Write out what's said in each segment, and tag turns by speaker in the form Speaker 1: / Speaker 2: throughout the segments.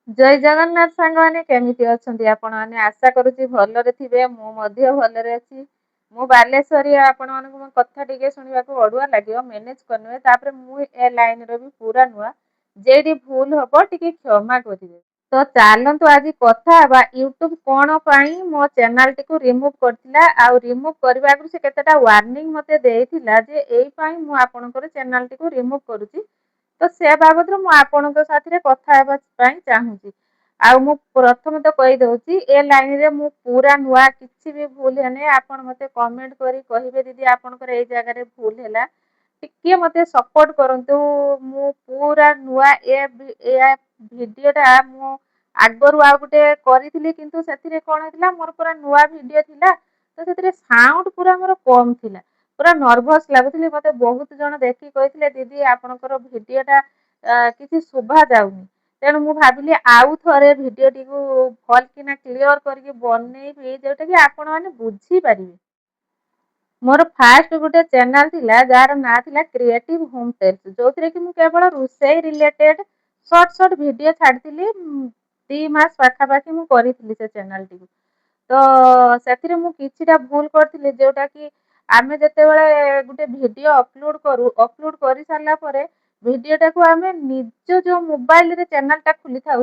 Speaker 1: ଜୟ ଜଗନ୍ନାଥ ସାଙ୍ଗମାନେ, କେମିତି ଅଛନ୍ତି ଆପଣମାନେ? ଆଶା କରୁଛି ଭଲରେ ଥିବେ। ମୁଁ ମଧ୍ୟ ଭଲରେ ଅଛି। ମୁଁ ବାଲେଶ୍ୱରୀ। ଆପଣମାନଙ୍କୁ ମୋ କଥା ଟିକେ ଶୁଣିବାକୁ ଅଡ଼ୁଆ ଲାଗିବ, ମ୍ୟାନେଜ୍ କରିନେବେ। ତାପରେ ମୁଁ ଏ ଲାଇନ୍ର ବି ପୁରା ନୂଆ, ଯେଇଠି ଭୁଲ ହବ ଟିକେ କ୍ଷମା କରିବେ। ତ ଚାଲନ୍ତୁ, ଆଜି କଥା ହେବା ୟୁଟ୍ୟୁବ୍ କ'ଣ ପାଇଁ ମୋ ଚ୍ୟାନେଲଟିକୁ ରିମୁଭ୍ କରିଥିଲା ଆଉ ରିମୁଭ୍ କରିବା ଆଗରୁ ସେ କେତେଟା ୱାର୍ଣ୍ଣିଂ ମୋତେ ଦେଇଥିଲା ଯେ ଏଇ ପାଇଁ ମୁଁ ଆପଣଙ୍କର ଚ୍ୟାନେଲଟିକୁ ରିମୁଭ୍ କରୁଛି। ତ ସେ ବାବଦରେ ମୁଁ ଆପଣଙ୍କ ସାଥିରେ କଥା ହେବା ପାଇଁ ଚାହୁଁଛି। ଆଉ ମୁଁ ପ୍ରଥମେ ତ କହିଦେଉଛି, ଏ ଲାଇନରେ ମୁଁ ପୁରା ନୂଆ। କିଛି ବି ଭୁଲ ହେଲେ ଆପଣ ମୋତେ କମେଣ୍ଟ କରି କହିବେ, ଦିଦି, ଆପଣଙ୍କର ଏଇ ଜାଗାରେ ଭୁଲ ହେଲା। ଟିକିଏ ମୋତେ ସପୋର୍ଟ କରନ୍ତୁ। ମୁଁ ପୁରା ନୂଆ। ଏ ଏ ଭିଡ଼ିଓଟା ମୁଁ ଆଗରୁ ଆଉ ଗୋଟେ କରିଥିଲି, କିନ୍ତୁ ସେଥିରେ କ'ଣ ହେଇଥିଲା, ମୋର ପୁରା ନୂଆ ଭିଡ଼ିଓ ଥିଲା, ତ ସେଥିରେ ସାଉଣ୍ଡ ପୁରା ମୋର କମ୍ ଥିଲା। ପୁରା ନର୍ଭସ୍ ଲାଗୁଥିଲି ମୋତେ। ବହୁତ ଜଣ ଦେଖିକି କହିଥିଲେ, ଦିଦି, ଆପଣଙ୍କର ଭିଡ଼ିଓଟା କିଛି ଶୁଭା ଯାଉନି। ତେଣୁ ମୁଁ ଭାବିଲି ଆଉ ଥରେ ଭିଡ଼ିଓଟିକୁ ଭଲକିନା କ୍ଲିଅର୍ କରିକି ବନେଇବି, ଯେଉଁଟାକି ଆପଣମାନେ ବୁଝିପାରିବେ। ମୋର ଫାଷ୍ଟ ଗୋଟେ ଚ୍ୟାନେଲ୍ ଥିଲା, ଯାହାର ନାଁ ଥିଲା କ୍ରିଏଟିଭ୍ ହୋମ୍ ଟେଲ୍ସ, ଯେଉଁଥିରେ କି ମୁଁ କେବଳ ରୋଷେଇ ରିଲେଟେଡ୍ ସର୍ଟ ସର୍ଟ ଭିଡ଼ିଓ ଛାଡ଼ିଥିଲି। 2 ମାସ ପାଖାପାଖି ମୁଁ କରିଥିଲି ସେ ଚ୍ୟାନେଲ୍ଟିକୁ। ତ ସେଥିରେ ମୁଁ କିଛିଟା ଭୁଲ କରିଥିଲି, ଯେଉଁଟାକି ଆମେ ଯେତେବେଳେ ଗୋଟେ ଭିଡ଼ିଓ ଅପଲୋଡ଼ କରୁ, ଅପଲୋଡ଼ କରିସାରିଲା ପରେ ଭିଡ଼ିଓଟାକୁ ଆମେ ନିଜ ଯେଉଁ ମୋବାଇଲରେ ଚ୍ୟାନେଲଟା ଖୋଲିଥାଉ,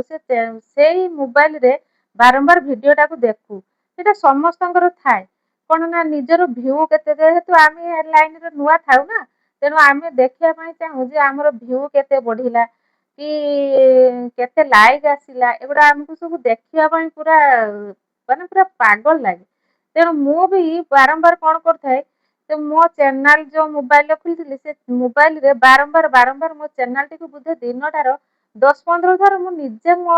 Speaker 1: ସେଇ ମୋବାଇଲରେ ବାରମ୍ବାର ଭିଡ଼ିଓଟାକୁ ଦେଖୁ। ସେଇଟା ସମସ୍ତଙ୍କର ଥାଏ। କ'ଣ ନା ନିଜର ଭ୍ୟୁ କେତେ, ଯେହେତୁ ଆମେ ଏ ଲାଇନରେ ନୂଆ ଥାଉ ନା, ତେଣୁ ଆମେ ଦେଖିବା ପାଇଁ ଚାହୁଁ ଯେ ଆମର ଭ୍ୟୁ କେତେ ବଢ଼ିଲା କି କେତେ ଲାଇକ୍ ଆସିଲା। ଏଗୁଡ଼ା ଆମକୁ ସବୁ ଦେଖିବା ପାଇଁ ପୁରା ମାନେ ପୁରା ପାଗଳ ଲାଗେ। ତେଣୁ ମୁଁ ବି ବାରମ୍ବାର କ'ଣ କରୁଥାଏ, ତ ମୋ ଚ୍ୟାନେଲ୍ ଯେଉଁ ମୋବାଇଲରେ ଖୋଲିଥିଲି, ସେ ମୋବାଇଲରେ ବାରମ୍ବାର ବାରମ୍ବାର ମୋ ଚ୍ୟାନେଲଟିକୁ ବୋଧେ ଦିନଟାର 10-15 ଥର ମୁଁ ନିଜେ ମୋ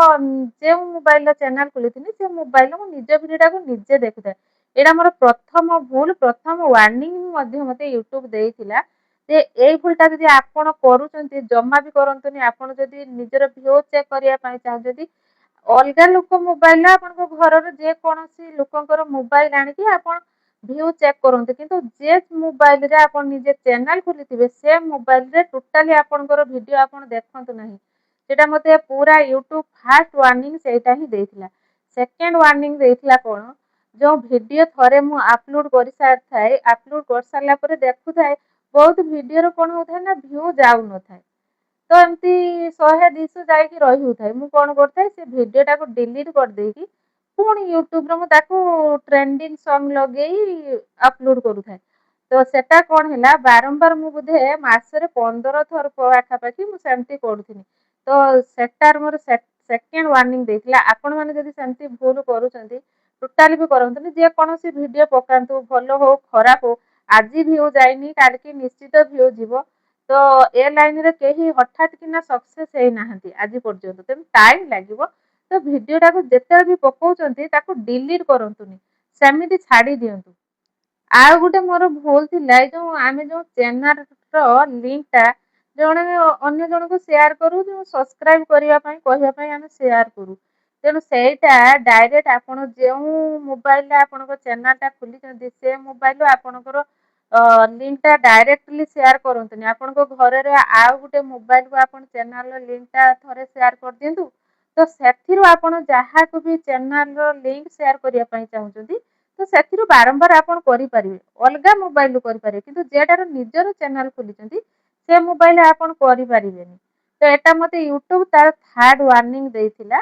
Speaker 1: ଯେଉଁ ମୋବାଇଲର ଚ୍ୟାନେଲ୍ ଖୋଲିଥିଲି, ସେ ମୋବାଇଲରେ ମୁଁ ନିଜ ଭିଡ଼ିଓଟାକୁ ନିଜେ ଦେଖୁଥାଏ। ଏଇଟା ମୋର ପ୍ରଥମ ଭୁଲ। ପ୍ରଥମ ୱାର୍ଣ୍ଣିଂ ମଧ୍ୟ ମୋତେ ୟୁଟ୍ୟୁବ୍ ଦେଇଥିଲା ଯେ ଏଇ ଭୁଲଟା ଯଦି ଆପଣ କରୁଛନ୍ତି, ଜମା ବି କରନ୍ତୁନି। ଆପଣ ଯଦି ନିଜର ଭ୍ୟୁ ଚେକ୍ କରିବା ପାଇଁ ଚାହୁଁଛନ୍ତି, ଅଲଗା ଲୋକ ମୋବାଇଲରେ, ଆପଣଙ୍କ ଘରର ଯେକୌଣସି ଲୋକଙ୍କର ମୋବାଇଲ ଆଣିକି ଆପଣ ଭ୍ୟୁ ଚେକ୍ କରନ୍ତୁ, କିନ୍ତୁ ଯେ ମୋବାଇଲରେ ଆପଣ ନିଜେ ଚ୍ୟାନେଲ୍ ଖୋଲିଥିବେ, ସେ ମୋବାଇଲରେ ଟୋଟାଲି ଆପଣଙ୍କର ଭିଡ଼ିଓ ଆପଣ ଦେଖନ୍ତୁ ନାହିଁ। ସେଇଟା ମୋତେ ପୁରା ୟୁଟ୍ୟୁବ୍ ଫାଷ୍ଟ ୱାର୍ଣ୍ଣିଂ ସେଇଟା ହିଁ ଦେଇଥିଲା। ସେକେଣ୍ଡ ୱାର୍ଣ୍ଣିଂ ଦେଇଥିଲା କ'ଣ, ଯେଉଁ ଭିଡ଼ିଓ ଥରେ ମୁଁ ଅପଲୋଡ଼ କରିସାରିଥାଏ, ଅପଲୋଡ଼ କରିସାରିଲା ପରେ ଦେଖୁଥାଏ, ବହୁତ ଭିଡ଼ିଓର କ'ଣ ହେଉଥାଏ ନା ଭ୍ୟୁ ଯାଉନଥାଏ। ତ ଏମିତି 100-200 ଯାଇକି ରହି ହେଉଥାଏ। ମୁଁ କ'ଣ କରିଥାଏ, ସେ ଭିଡ଼ିଓଟାକୁ ଡିଲିଟ୍ କରିଦେଇକି ପୁଣି ୟୁଟ୍ୟୁବରେ ମୁଁ ତାକୁ ଟ୍ରେଣ୍ଡିଂ ସଙ୍ଗ୍ ଲଗେଇ ଅପଲୋଡ଼ କରୁଥାଏ। ତ ସେଟା କ'ଣ ହେଲା, ବାରମ୍ବାର ମୁଁ ବୋଧେ ମାସରେ 15 ଥର ପାଖାପାଖି ମୁଁ ସେମିତି କରୁଥିଲି। ତ ସେଟାର ମୋର ସେକେଣ୍ଡ ୱାର୍ଣ୍ଣିଂ ଦେଇଥିଲା। ଆପଣମାନେ ଯଦି ସେମିତି ଭୁଲ କରୁଛନ୍ତି, ଟୋଟାଲି ବି କରନ୍ତୁନି। ଯେକୌଣସି ଭିଡ଼ିଓ ପକାନ୍ତୁ, ଭଲ ହଉ ଖରାପ ହଉ, ଆଜି ଭ୍ୟୁ ଯାଇନି, କାଲିକି ନିଶ୍ଚିତ ଭ୍ୟୁ ଯିବ। ତ ଏ ଲାଇନରେ କେହି ହଠାତ୍ କିନା ସକ୍ସେସ୍ ହେଇନାହାନ୍ତି ଆଜି ପର୍ଯ୍ୟନ୍ତ, ତେଣୁ ଟାଇମ୍ ଲାଗିବ। ତ ଭିଡ଼ିଓଟାକୁ ଯେତେବେଳେ ବି ପକାଉଛନ୍ତି, ତାକୁ ଡିଲିଟ୍ କରନ୍ତୁନି, ସେମିତି ଛାଡ଼ି ଦିଅନ୍ତୁ। ଆଉ ଗୋଟେ ମୋର ଭୁଲ ଥିଲା, ଏଇ ଯେଉଁ ଆମେ ଯେଉଁ ଚ୍ୟାନେଲର ଲିଙ୍କଟା ଜଣେ ଅନ୍ୟ ଜଣକୁ ସେୟାର କରୁ, ଯେଉଁ ସବସ୍କ୍ରାଇବ୍ କରିବା ପାଇଁ କହିବା ପାଇଁ ଆମେ ସେୟାର କରୁ, ତେଣୁ ସେଇଟା ଡାଇରେକ୍ଟ ଆପଣ ଯେଉଁ ମୋବାଇଲରେ ଆପଣଙ୍କ ଚ୍ୟାନେଲଟା ଖୋଲିଛନ୍ତି, ସେ ମୋବାଇଲରୁ ଆପଣଙ୍କର ଲିଙ୍କଟା ଡାଇରେକ୍ଟଲି ସେୟାର କରନ୍ତୁନି। ଆପଣଙ୍କ ଘରରେ ଆଉ ଗୋଟେ ମୋବାଇଲକୁ ଆପଣ ଚ୍ୟାନେଲର ଲିଙ୍କଟା ଥରେ ସେୟାର କରିଦିଅନ୍ତୁ। ତ ସେଥିରୁ ଆପଣ ଯାହାକୁ ବି ଚ୍ୟାନେଲର ଲିଙ୍କ ସେୟାର କରିବା ପାଇଁ ଚାହୁଁଛନ୍ତି, ତ ସେଥିରୁ ବାରମ୍ବାର ଆପଣ କରିପାରିବେ, ଅଲଗା ମୋବାଇଲରୁ କରିପାରିବେ। କିନ୍ତୁ ଯେଉଁଟାର ନିଜର ଚ୍ୟାନେଲ ଖୋଲିଛନ୍ତି, ସେ ମୋବାଇଲ ଆପଣ କରିପାରିବେନି। ତ ଏଟା ମୋତେ ୟୁଟ୍ୟୁବ ତାର ଥାର୍ଡ ୱାର୍ଣ୍ଣିଂ ଦେଇଥିଲା।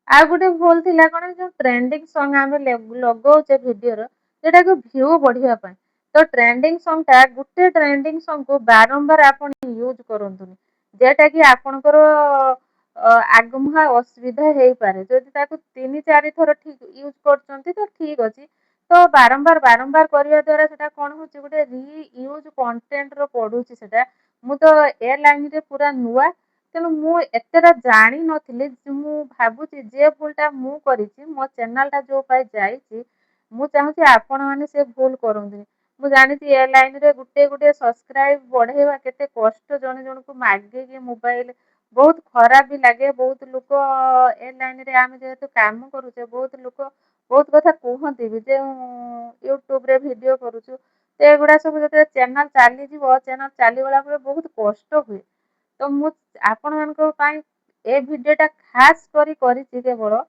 Speaker 1: ଆଉ ଗୋଟେ ଭୁଲ ଥିଲା କ'ଣ, ଯେଉଁ ଟ୍ରେଣ୍ଡିଂ ସଙ୍ଗ ଆମେ ଲଗଉଛେ ଭିଡ଼ିଓର, ଯେଉଁଟାକୁ ଭ୍ୟୁ ବଢ଼ିବା ପାଇଁ, ତ ଟ୍ରେଣ୍ଡିଂ ସଙ୍ଗଟା, ଗୋଟେ ଟ୍ରେଣ୍ଡିଂ ସଙ୍ଗକୁ ବାରମ୍ବାର ଆପଣ ୟୁଜ୍ କରନ୍ତୁନି, ଯେଉଁଟାକି ଆପଣଙ୍କର ଆଗମୁହାଁ ଅସୁବିଧା ହେଇପାରେ। ଯଦି ତାକୁ ତିନି ଚାରି ଥର ଠିକ୍ ୟୁଜ୍ କରୁଛନ୍ତି ତ ଠିକ୍ ଅଛି। ତ ବାରମ୍ବାର ବାରମ୍ବାର କରିବା ଦ୍ୱାରା ସେଟା କ'ଣ ହେଉଛି, ଗୋଟେ ରିୟୁଜ୍ କଣ୍ଟେଣ୍ଟର ପଡ଼ୁଛି ସେଟା। ମୁଁ ତ ଏ ଲାଇନରେ ପୁରା ନୂଆ, ତେଣୁ ମୁଁ ଏତେଟା ଜାଣିନଥିଲି। ମୁଁ ଭାବୁଛି ଯେ ଭୁଲଟା ମୁଁ କରିଛି, ମୋ ଚ୍ୟାନେଲଟା ଯେଉଁ ପାଇଁ ଯାଇଛି, ମୁଁ ଚାହୁଁଛି ଆପଣମାନେ ସେ ଭୁଲ କରନ୍ତୁନି। ମୁଁ ଜାଣିଛି ଏ ଲାଇନରେ ଗୋଟେ ଗୋଟେ ସବସ୍କ୍ରାଇବ୍ ବଢ଼େଇବା କେତେ କଷ୍ଟ। ଜଣେ ଜଣକୁ ମାଗିକି ମୋବାଇଲ, ବହୁତ ଖରାପ ବି ଲାଗେ। ବହୁତ ଲୋକ, ଏ ଲାଇନରେ ଆମେ ଯେହେତୁ କାମ କରୁଛେ, ବହୁତ ଲୋକ ବହୁତ କଥା କୁହନ୍ତି ବି ଯେ ୟୁଟ୍ୟୁବରେ ଭିଡ଼ିଓ କରୁଛୁ। ତ ଏଗୁଡ଼ା ସବୁ ଯେତେବେଳେ ଚ୍ୟାନେଲ୍ ଚାଲିଯିବ, ଚ୍ୟାନେଲ୍ ଚାଲିଗଲା ପରେ ବହୁତ କଷ୍ଟ ହୁଏ। ତ ମୁଁ ଆପଣମାନଙ୍କ ପାଇଁ ଏ ଭିଡ଼ିଓଟା ଖାସ୍ କରି କରିଛି କେବଳ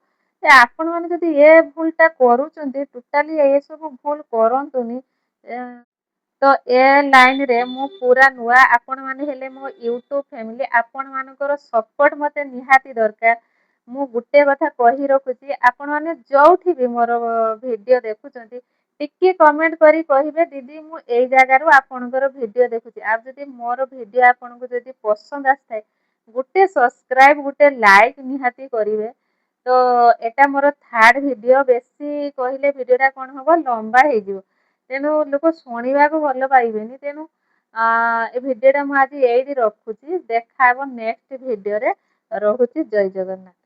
Speaker 1: ଯେ ଆପଣମାନେ ଯଦି ଏ ଭୁଲଟା କରୁଛନ୍ତି, ଟୋଟାଲି ଏସବୁ ଭୁଲ କରନ୍ତୁନି। ତ ଏ ଲାଇନ୍ରେ ମୁଁ ପୁରା ନୂଆ, ଆପଣମାନେ ହେଲେ ମୋ ୟୁଟ୍ୟୁବ୍ ଫ୍ୟାମିଲି, ଆପଣମାନଙ୍କର ସପୋର୍ଟ ମୋତେ ନିହାତି ଦରକାର। ମୁଁ ଗୋଟେ କଥା କହି ରଖୁଛି, ଆପଣମାନେ ଯେଉଁଠି ବି ମୋର ଭିଡ଼ିଓ ଦେଖୁଛନ୍ତି, ଟିକେ କମେଣ୍ଟ କରି କହିବେ, ଦିଦି, ମୁଁ ଏଇ ଜାଗାରୁ ଆପଣଙ୍କର ଭିଡ଼ିଓ ଦେଖୁଛି। ଆଉ ଯଦି ମୋର ଭିଡ଼ିଓ ଆପଣଙ୍କୁ ଯଦି ପସନ୍ଦ ଆସିଥାଏ, ଗୋଟେ ସବସ୍କ୍ରାଇବ୍, ଗୋଟେ ଲାଇକ୍ ନିହାତି କରିବେ। ତ ଏଟା ମୋର ଥାର୍ଡ଼ ଭିଡ଼ିଓ। ବେଶୀ କହିଲେ ଭିଡ଼ିଓଟା କ'ଣ ହେବ, ଲମ୍ବା ହେଇଯିବ, ତେଣୁ ଲୋକ ଶୁଣିବାକୁ ଭଲ ପାଇବେନି। ତେଣୁ ଏ ଭିଡ଼ିଓଟା ମୁଁ ଆଜି ଏଇଠି ରଖୁଛି। ଦେଖା ହେବ ନେକ୍ସଟ ଭିଡ଼ିଓରେ। ରହୁଛି, ଜୟ ଜଗନ୍ନାଥ।